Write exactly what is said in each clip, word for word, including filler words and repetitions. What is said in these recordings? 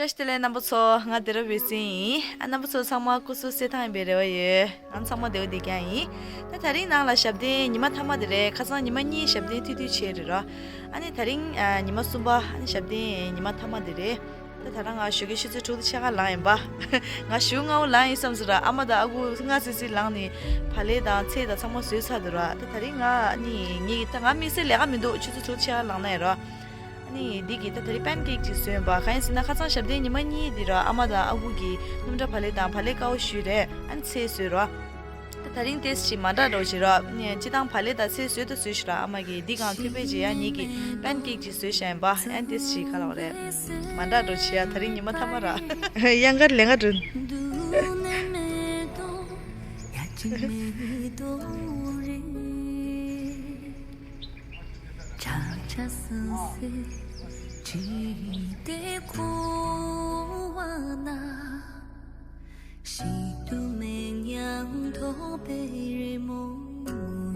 བཀྲ་ཤིས་བདེ་ལེགས་རྣམ་པ་ཚོ། ང་དེ་ར་བོད་སྲིད་ཡིན། ཨ། རྣམ་པ་ཚོ་ཚང་མ་སྐུ་གཟུགས་གསལ་ཐང་ཡིན་པའི་རེ་བ་ཡོད། ང་ཚང་མ་བདེ་པོ་བསྡད་ཀྱང་ཡིན། ད་དེ་རིང་ནང་ལ་ཞབས་བརྟན་ཉི་མ་མཐའ་མ་དེ་རེད། ཁ་སང་ཉི་མ་གཉིས་ཞབས་བརྟན་ཐུག་ཐུག་བྱས་རེད་ར། ཨ་ནི་དེ་རིང་ཨ་ཉི་མ་གསུམ་པ། ཨ་ནི་ཞབས་བརྟན་ཉི་མ་མཐའ་མ་དེ་རེད། ད་ད་རང་ང་ཞོགས་ཀས་ཆུ་ཚོད་དྲུག་དང་ཕྱེད་ཀ་ལངས་ཡིན་པ། ང་ཞོགས་སྔ་པོ་ལངས་ཡིན་བསམ་སོང་ར། ཨ་མ་དང་ཨ་ཁུ་སྔ་སི་སི་ལངས་ནས་བག་ལེབ་དང་ཚལ་དང་ཚང་མ་བཟོས་ཚར་འདུག་ར། ད་དེ་རིང་ང་ནི་ངའི་ད་ང་དམིགས་བསལ་ལས་ཀ་མི་འདུག་ཆུ་ཚོད་དྲུག་ཕྱེད་ཀ་ལངས་ན་ཡིན་ར། ཨ་ནི་འདི་གི་ད་དེ་རིང་པན་ཀེག་ཅིག་བཟོས་ཡིན་པ། གང་ཡིན་ཟེར་ན་ཁ་སང་ཞབས་བརྟན་ཉི་མ་གཉིས་འདི་ར། ཨ་མ་དང་ཨ་ཁུ་གིས་སྣུམ་འདྲ་བག་ལེབ་དང་བག་ལེབ་དཀར་པོ་ཞུས་རེད། ཨ་ནི་ཚལ་བཟོས་ར། ད་དེ་རིང་ཏོག་ཙམ་མ་འདྲ་འདྲ་བོ་ཞིག་ར། ནས་སྤྱིར་བཏང་བག་ལེབ་དང་ཚལ་བཟོས་དང་བཟོས་ཤག་ར། ཨ་མ་གིས་འདི་གང་ཐུག་པས་ཅི་ཡ་ངེད་ཀྱིས་པན་ཀེག་ཅིག་བཟོས་བཞག་ཡིན་པ། ཨ་ནི་ཏོག་ཙམ་ཞིག་ག་ལབ་རེད། མ་འདྲ་འདྲ་བོ་ཞིག་ཡ། དེ་རིང་ཉི་མ་མཐའ་མ་ར། གཡང་དཀར་ལས་ང་དྲུན། ཞིག་ཏུ་མེད་མྱང་ཐོག་པའི་རི་མོ་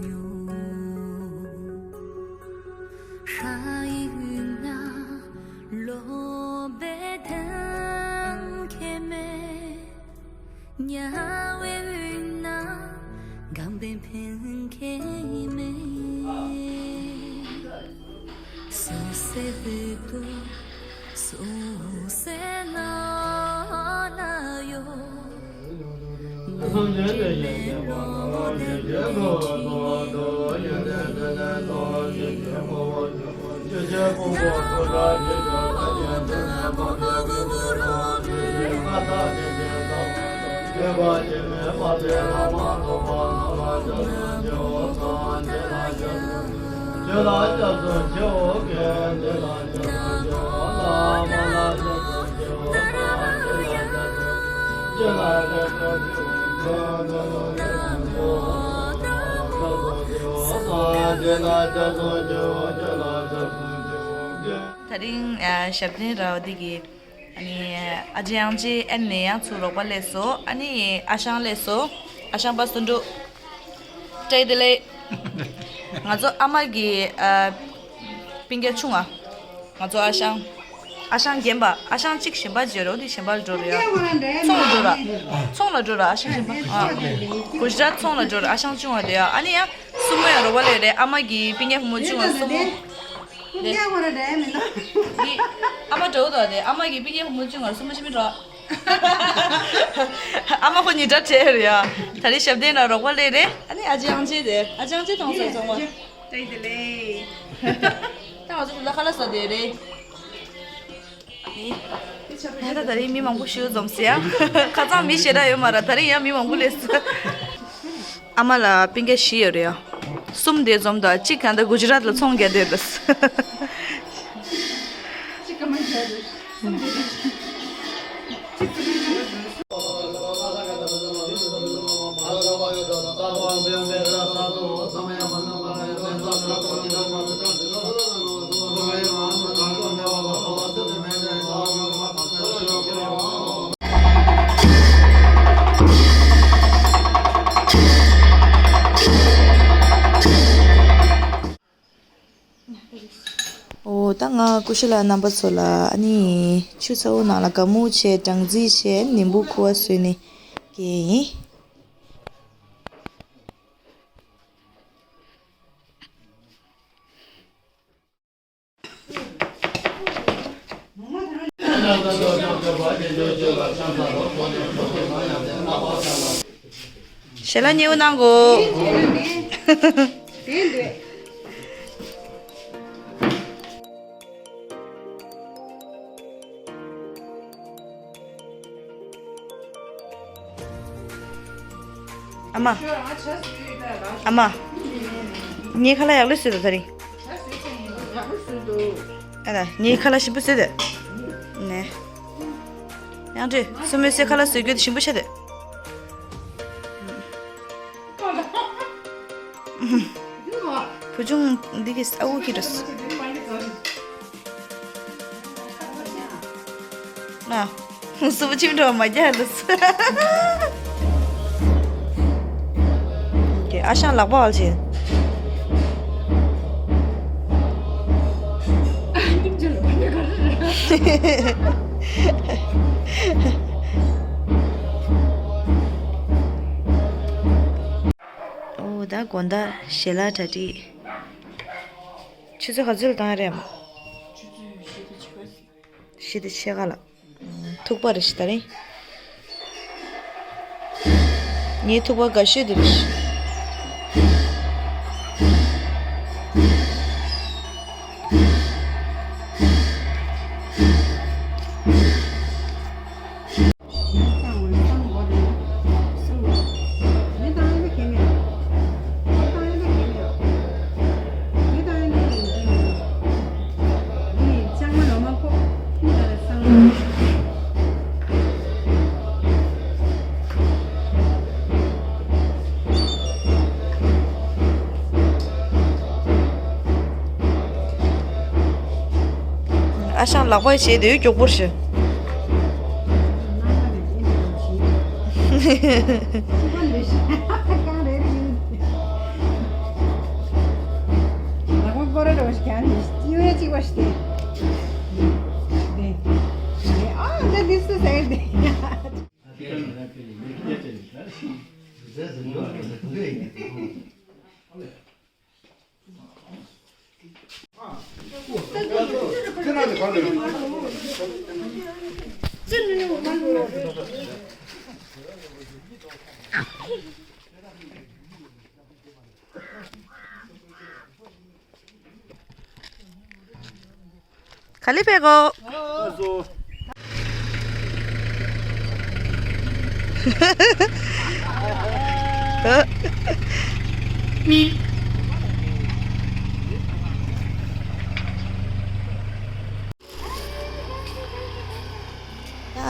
ཡོད། ཧྲ་ཡི་ཡུལ་ན་ལོ་པའི་དན་ཁེ་མེ། ཉ་བའི་ཡུལ་ན་གམ་པའི་ཕན་ཁེ་མེ། སུ་སེ་བི་ཏུ། ད་རིང་ཨ་ཞབས་བརྟན་ར་བ་འདི་གི། ཨ་ནི་ཨ་ཅེ་ཨང་ཅེ་ཨན་ནས་ཡང་ཚུར་རོགས་པ་སླེབས་སོང་། ཨ་ནི་ཨ་ཞང་སླེབས་སོང་། ཨ་ཞང་པ་སུ་འགྲོ། བཀྲ་ཤིས་བདེ་ལེགས། ང་ཚོ་ཨ་མ་གི་ཨ་སྤུན་ཀྱག་ཆུང་བ། ང་ཚོ་ཨ་ཞང་། ཨ་ཞང་རྒན་པ། ཨ་ཞང་གཅིག་གཞན་པ་བརྗེ་རོགས། དེ་གཞན་པ་ལ་འགྲོ་རེད་ཡ། ཚོང་ལ་འགྲོ་ར། ཚོང་ལ་འགྲོ་ར། ཨ་ཞང་གཞན་པ། ཨ། གུ་ཇི་རཱཏ་ཚོང་ལ་འགྲོ་ར། ཨ་ཞང་ཆུང་བ་དེ་ཡ། ཨ་ནི་ཡང་སྲུ་མོ་ཡང་རོགས་པ་སླེབས་རེད། ཨ་མ་གི་སྤུན་ཀྱག་བུ་མོ་ཆུང་བ་སྲུ་མོ། ཀུན་ཀྱང་ཁོ་ར་འདྲ་མི་འདུག་འདི་ཨ་མ་འདྲ་བོ་འདུག་དེ། ཨ་མ་གི་སྤུན་ཀྱག་བུ་མོ་ཆུང་བ་སྲུ་མོ་ཆི་མི་འགྲོ། ཨ་མ་ཁོ་གཉིས་འདྲ་བྲལ་རེད་ཡ། ད་རེས་ཞབས་བརྟན་ལ་རོགས་པ་སླེབས་རེད། ཨ་ནི་ཨ་ཅེ་ཨང་ཅེ་དེ། ཨ་ཅེ་ཨང་ཅེ་ཐོང་སོང་ཚང་མ། བཀྲ་ཤིས་བདེ་ལེགས། ད་ང་ཚོ་དེ་ལ་ཁ་ལག་ཟ་བསྡད་རེད། ད་ད་རིང་མི་མང་པོ་ཞིག་འཛོམས་སོང་ཡ། ཁ་སང་མི་ཞེ་དྲག་ཡོད་མ་རེད། ད་རིང་ཡང་མི་མང་པོ་སླེབས་སོང་། ཨ་མ་ལ་སྤུན་ཀྱག་བཞི་ཡོད་རེད་ཡ། གསུམ་དེ་འཛོམས་འདུག་གཅིག་གང་ལྟར་གུ་ཇི་རཱཏ་ལ་ཚོང་རྒྱག་བསྡད་འདུག་འོ། ད་ང་ཀུ་ཤ་ལ་རྣམ་པ་ཚོ་ལ་ཨ་ནི་ཆུ་ཚ་བོ་ནང་ལ་ག་མུ་བྱས། སྦྲང་རྩི་བྱས། ནིམ་བུ་ཁུ་བ་བཟོས་ནས་བསྐྱལ་ཡིན། ཞལ་ལག་མཉེས་པོ་གནང་གོ། ཨ་མ། ཨ་མ། ངའི་ཁ་ལག་ཡག་ལོས་བཟོས་འདུག་ད་རིང་། ཨ་ད་ངའི་ཁ་ལག་ཞིམ་པོ་བཟོས་འདུག་ནས། ཡང་ཁྲོས་སྲུ་མོས་སྲས་ཁ་ལག་བཟོ་རྒྱུ་དེ་ཞིམ་པོ་ཆགས་འདུག་བུ་ཆུང་འདི་གིས་ཨ་འུ་ཁྱེར་འགྲོ་སོང་། ན། སྲུ་མོ་ཁྱིམ་འགྲོ་མ་རྒྱག་ལ་སོང་། ཨ་ཞང་ལག་པ་བལ་ཆེན། ཨ་ཁྱིམ་ཆེ་ལ་ཕ་མེ་ག་རེ་རེད། ཨོ་ད་དགོང་དག་ཞལ་ལག་གྲ་སྒྲིག་ཆུ་ཚོད་ག་ཚོད་ལ་བཏང་ཡ་རེད་ཨམ། ཆུ་ཚོད་བཞི་དང་ཕྱེད་ཀ་ཟིན། བཞི་དང་ཕྱེད་ཀ་ལ། ཐུག་པ་རེད་ཤི་ད་རིང་། ངའི་ཐུག་པ་དགའ་ཤོས་དེ་རེད་ཤི། ཨ་ཞང་ལག་པ་བྱས་དེ་མགྱོགས་པོར་ཞུ། ག་ལེ་ཕེ་གོ།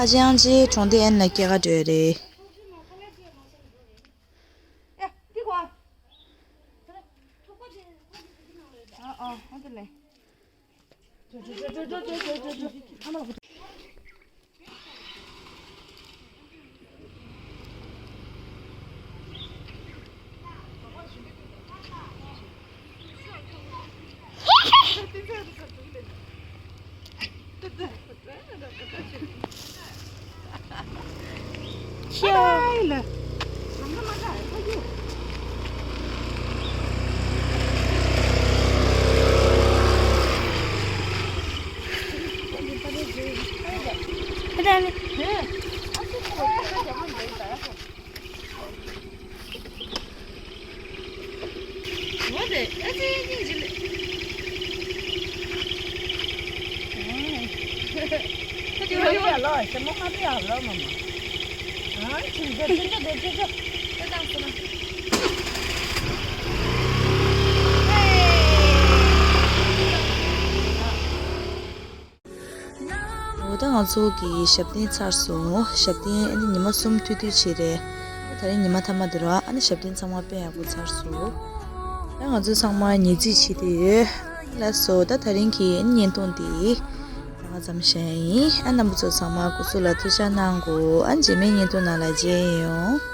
ཨ་ཅང་ཅི་གྲོང་སྡེ་ཨན་ལ་སྐྱེལ་ག་འགྲོ་ཡ་རེད། འོ་ད་ང་ཚོ་གི་ཞབས་བརྟན་ཚར་སོང་། ཞབས་བརྟན་ཨ་ནི་ཉི་མ་གསུམ་ཐུག་ཐུག་བྱས་རེད། ད་རིང་ཉི་མ་མཐའ་མ་དེ་རེད། ཨ་ནི་ཞབས་བརྟན་ཚང་མ་དཔེ་ཡག་པོ་ཚར་སོང་། ད་ང་ཚོ་ཚང་མ་ཉལ་རྩིས་བྱེད་དུ་ཡོད། ལགས་སོ། ད་ད་རིང་གི་ཨ་ནི་བརྙན་ཐུང་འདི་ད་ག་ཙམ་བཞག་ཡིན། ཨ་རྣམ་པ་ཚོ་ཚང་མ་སྐུ་གཟུགས་ལ་ཐུགས་ཅག་གནང་གོ། ཨ་རྗེས་མའི་བརྙན་ཐུང་ནང་ལ་མཇལ་ཡོང་།